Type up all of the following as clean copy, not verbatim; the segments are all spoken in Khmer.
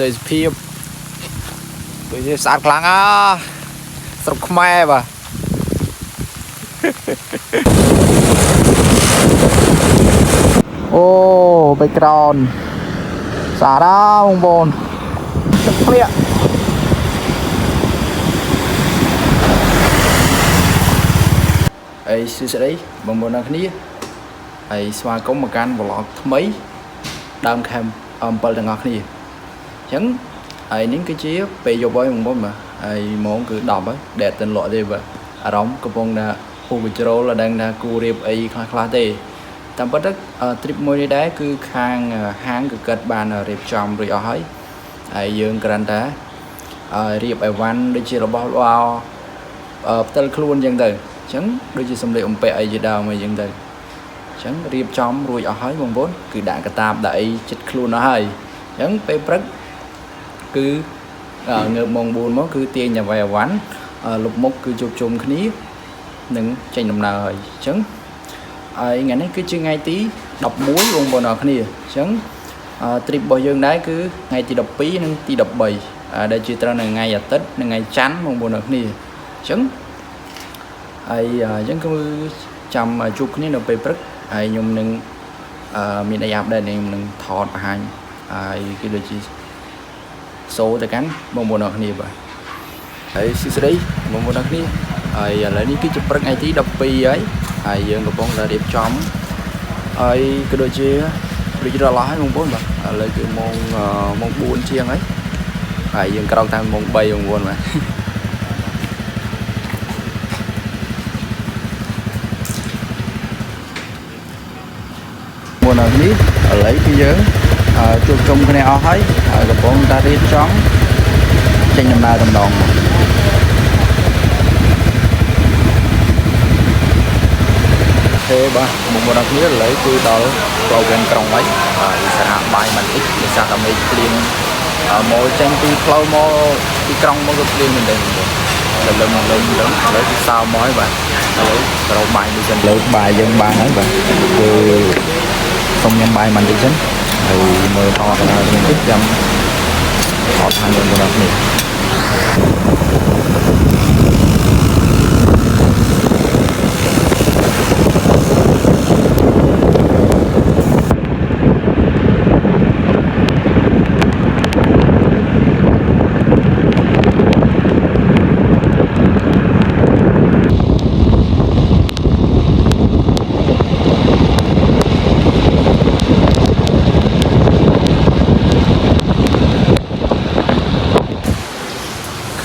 ទេសភាពដូចជាស្អាតខ្លាំងអាស្រុកខ្មែរបាទអូ background ស្អាតណាស់បងប្អូនទឹកភ្លៀងអីសួស្តីបងប្អូនទាំងគ្នាហើយស្វាគមន៍មកកាន់ vlog ថ្មីដើមខែ7ទាំងអស់គ្នាអញ្ចឹងហើយនេះគឺជាពេលយប់ហើយបងប្អូនបាទហើយម៉ោងគឺ10ហើយដេតទៅលក់ទេបាទអារម្មណ៍កំពុងតែហូបជ្រោលដល់ដឹងថាគូរៀបអីខ្លះខ្លះទេតាមពិតទៅ trip មួយនេះដែរគឺខាងហាងគឺគាត់បានរៀបចំរួចអស់ហើយហើយយើងគ្រាន់តែរៀបអីវ៉ាន់ដូចជារបស់របរផ្តិលខ្លួនអញ្ចឹងទៅអញ្ចឹងដូចជាសម្លៀកបំពាក់អីជាដើមអីអញ្ចឹងទៅអញ្ចឹងរៀបចំរួចអស់ហើយបងប្អូនគឺដាក់កតាបដាក់អីចិត្តខ្លួនអស់ហើយអញ្ចឹងពេលព្រឹក គឺងើបម៉ោង4មកគឺទាញតែវាយអវ៉ាន់លុបមុខគឺជួបជុំគ្នានឹងចេញដំណើរហើយអញ្ចឹងហើយថ្ងៃនេះគឺជាថ្ងៃទី11បងប្អូនអរគ្នាអញ្ចឹង trip របស់យើងដែរគឺថ្ងៃទី12និងទី13ដែលជាត្រូវនៅថ្ងៃអាទិត្យនិងថ្ងៃច័ន្ទបងប្អូនអរគ្នាអញ្ចឹងហើយអញ្ចឹងគឺចាំជួបគ្នានៅពេលព្រឹកហើយខ្ញុំនឹងមានអី update ខ្ញុំនឹងថតបង្ហាញហើយគឺដូចជា សូទៅកាន់បងប្អូនអរគ្នាបាទហើយសួស្តីបងប្អូនអរគ្នាហើយឥឡូវនេះគឺជាព្រឹកថ្ងៃទី12ហើយហើយយើងកំពុងតែរៀបចំហើយក៏ដូចជារួចរាល់អស់ហើយបងប្អូនបាទឥឡូវគឺម៉ោងម៉ោង4ជាងហើយហើយយើងក្រោកតាមម៉ោង3បងប្អូនបាទបងប្អូនអរគ្នាឥឡូវគឺយើងជួបជុំគ្នាអស់ហើយហើយកំពុងតែរៀបចំចេញដំណើរតំដងទេបាទបងប្អូនអរគ្នាឥឡូវគឺដល់ផ្លូវវែងក្រុងហើយហើយសារៈបាយបន្តិចដោយសារតែមេឃភ្លៀងមកចេញពីផ្លូវមកទីក្រុងមកគឺភ្លៀងមែនទេបងប្អូនដល់លើមកលើលើឥឡូវគឺសើមកហើយបាទឥឡូវទៅរកបាយមួយសិនលើបាយយើងបានហើយបាទគឺសូមញ៉ាំបាយបន្តិចសិនហើយមើលថតដល់នេះតិចចាំថតខាងបងប្អូនអរគ្នា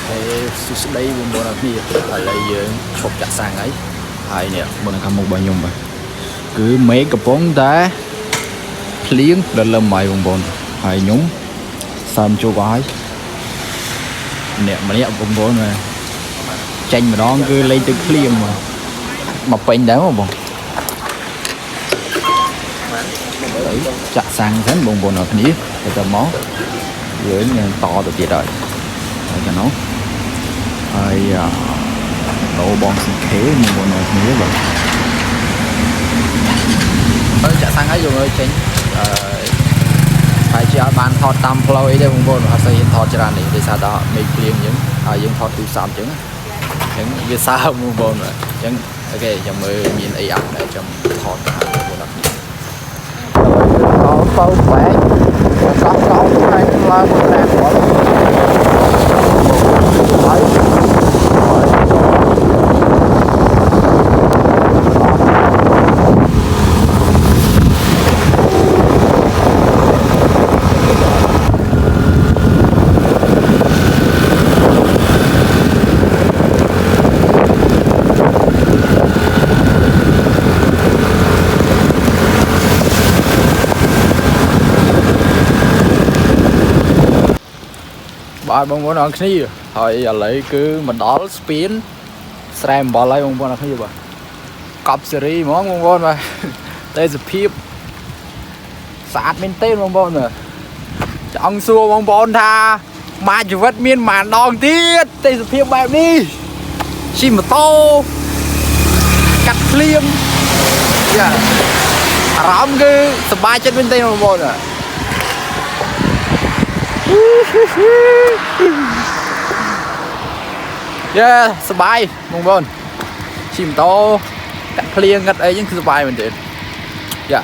ខេសួស្តីបងប្អូនអរគ្នាឥឡូវយើងឈប់ចាក់សាំងហើយហើយនេះមើលនៅខាងមុខរបស់ខ្ញុំបាទគឺមេឃកំពុងតែភ្លៀងដល់លឹមហើយបងប្អូនហើយខ្ញុំសើមជួបអស់ហើយម្នាក់ម្នាក់បងប្អូនបាទចេញម្ដងគឺលេងទឹកភ្លៀងមកមកពេញដែរបងប្អូនចាក់សាំងសិនបងប្អូនអរគ្នាទៅទៅមកយើងនឹងតទៅទៀតហើយហើយចឹងនោះហើយ លោបង CK បងប្អូនអរគ្នាបាទអើចាក់សាំងហើយយើងអើយចេញអឺហើយជាអត់បានថតតាមផ្លូវអីទេបងប្អូនអត់សូវហ៊ានថតច្រើនទេដោយសារតែមេឃភ្លៀងអញ្ចឹងហើយយើងថតទូរស័ព្ទអញ្ចឹងអញ្ចឹងវាសើមបងប្អូនបាទអញ្ចឹង OK ចាំមើលមានអីអាប់ដែរចាំថតទៅឲ្យបងប្អូនអរគ្នាដល់ទៅបែកសោះសោះហើយឡើងមកតែបងហើយ បាទបងប្អូនអរគ្នាហើយឥឡូវគឺមកដល់ស្ពានស្រែអំបិលហើយបងប្អូនអរគ្នាបាទកប់សេរីហ្មងបងប្អូនបាទទេសភាពស្អាតមែនទេបងប្អូនបាទចង់សួរបងប្អូនថាមួយជីវិតមានប៉ុន្មានដងទៀតទេសភាពបែបនេះជិះម៉ូតូកាត់ភ្លៀងយ៉ាអារម្មណ៍គឺសប្បាយចិត្តមែនទេបងប្អូនបាទ Yeah សប្បាយបងប្អូនជិះម៉ូតូកាត់ភ្លៀងកាត់អីហ្នឹងគឺសប្បាយមែនទេយ៉ា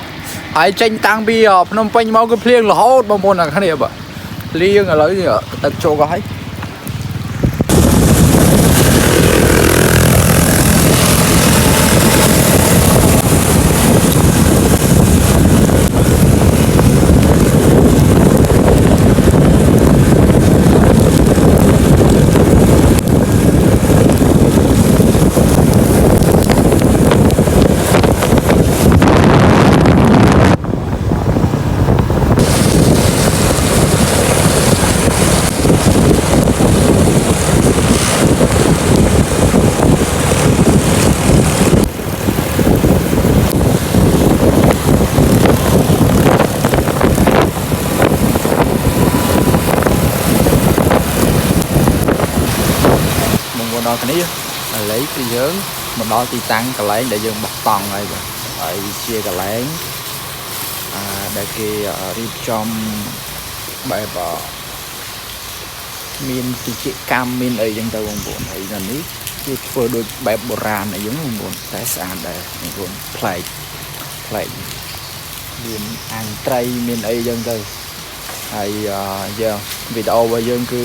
ហើយចេញតាំងពីភ្នំពេញមកគឺភ្លៀងរហូតបងប្អូនអ្នកគ្នាបាទភ្លៀងឥឡូវនេះទឹកចូលក៏ហើយ បងប្អូនដល់គ្នាឥឡូវគឺយើងមកដល់ទីតាំងកន្លែងដែលយើងបោះតង់ហើយបាទហើយជាកន្លែងអាដែលគេរៀបចំបែបមានពិជកម្មមានអីចឹងទៅបងប្អូនហើយនៅនេះគេធ្វើដូចបែបបុរាណអីចឹងបងប្អូនតែស្អាតដែរបងប្អូនប្លែកប្លែកមានអាងត្រីមានអីចឹងទៅហើយយើងវីដេអូរបស់យើងគឺ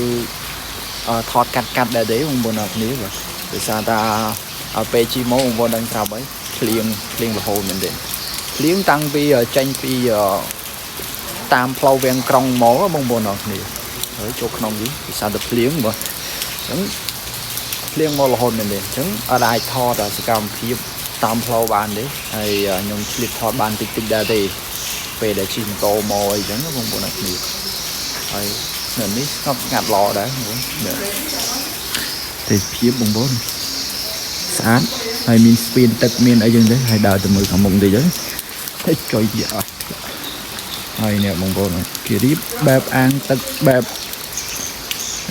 ថតកាត់កាត់ដែរទេបងប្អូនអរគ្នាបាទដោយសារតាពេលជិះមកបងប្អូនដឹងស្រាប់ហើយភ្លៀងភ្លៀងរហូតមែនទេភ្លៀងតាំងពីចេញពីតាមផ្លូវវាំងក្រុងមកបងប្អូនអរគ្នាហើយចូលក្នុងនេះដោយសារតែភ្លៀងបាទអញ្ចឹងភ្លៀងមករហូតមែនទេអញ្ចឹងអត់អាចថតសកម្មភាពតាមផ្លូវបានទេហើយខ្ញុំឆ្លៀតថតបានតិចតិចដែរទេពេលដែលជិះម៉ូតូមកអីចឹងបងប្អូនអរគ្នាហើយនៅនេះស្ងប់ស្ងាត់ល្អដែរបងប្អូនទេសភាពបងប្អូនស្អាតហើយមានស្ពានទឹកមានអីចឹងទៅហើយដើរទៅមើលខាងមុខបន្តិចទៅហើយចុយទៀតអស់ហើយនេះបងប្អូនគេរៀបបែបអាងទឹកបែប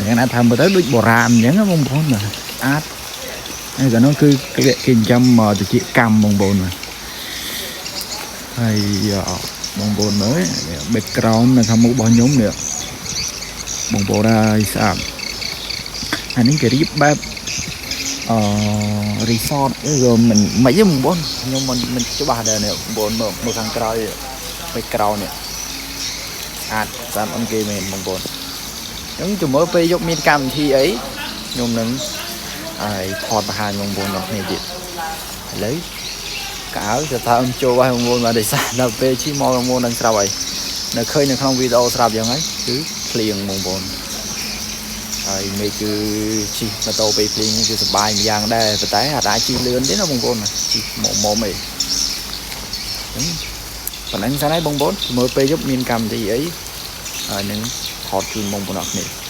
យ៉ាងណាថាមើលទៅដូចបុរាណអញ្ចឹងបងប្អូនបាទស្អាតហើយកាលនោះគឺគេចិញ្ចឹមតិចកម្មបងប្អូនបាទហើយបងប្អូនមើល background នៅខាងមុខរបស់ខ្ញុំនេះបងប្អូនហើយស្អាតអានេះគេរៀបបែបអឺ resort ឬក៏មិនមិនទេបងប្អូនខ្ញុំមិនច្បាស់ដែរនេះបងប្អូនមើលមើលខាងក្រោយ background នេះស្អាតស្អាតអន់គេមែនបងប្អូនអញ្ចឹងជំមើពេលយកមានកម្មវិធីអីខ្ញុំនឹងហើយថតបង្ហាញបងប្អូនដល់គ្នាទៀតឥឡូវកៅទៅថាអមចូលហើយបងប្អូនបាទដោយសារដល់ពេលជិះមកបងប្អូននឹងស្រាប់ហើយនៅឃើញនៅក្នុងវីដេអូស្រាប់យ៉ាងហើយគឺភ្លៀងបងប្អូនហើយមេគឺជិះម៉ូតូពេលភ្លៀងគឺសប្បាយម្យ៉ាងដែរប៉ុន្តែអាចជិះលឿនទេណាបងប្អូនជិះមុំមុំអីប៉ុណ្ណឹងសិនហើយបងប្អូនមើលពេលយប់មានកម្មវិធីអីហើយនឹងថតជូនបងប្អូនអរគ្នា